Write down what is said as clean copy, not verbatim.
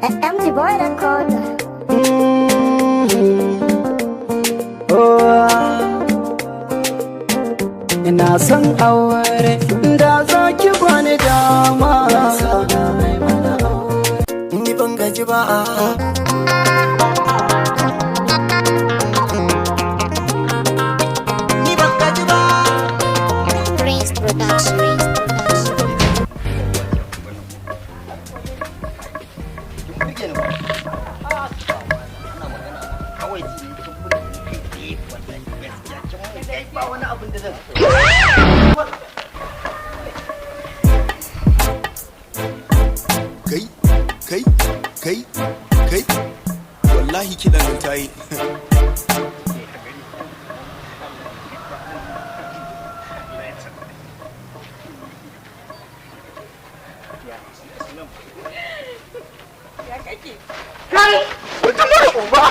MG Boy Recorder. Ina son aure da za ki bani dama. Ni ban gaji ba. Ni ban gaji ba. Prince Production. Kin burge ni ba. Ana magana kawai ji ne kin burge ni kai tsaye, wallahi gaskiya kin mun kai, ba wani abin da zan. Kai, kai, kai, kai, wallahi kiɗan nan ta yi. Kai, mutum mara uba.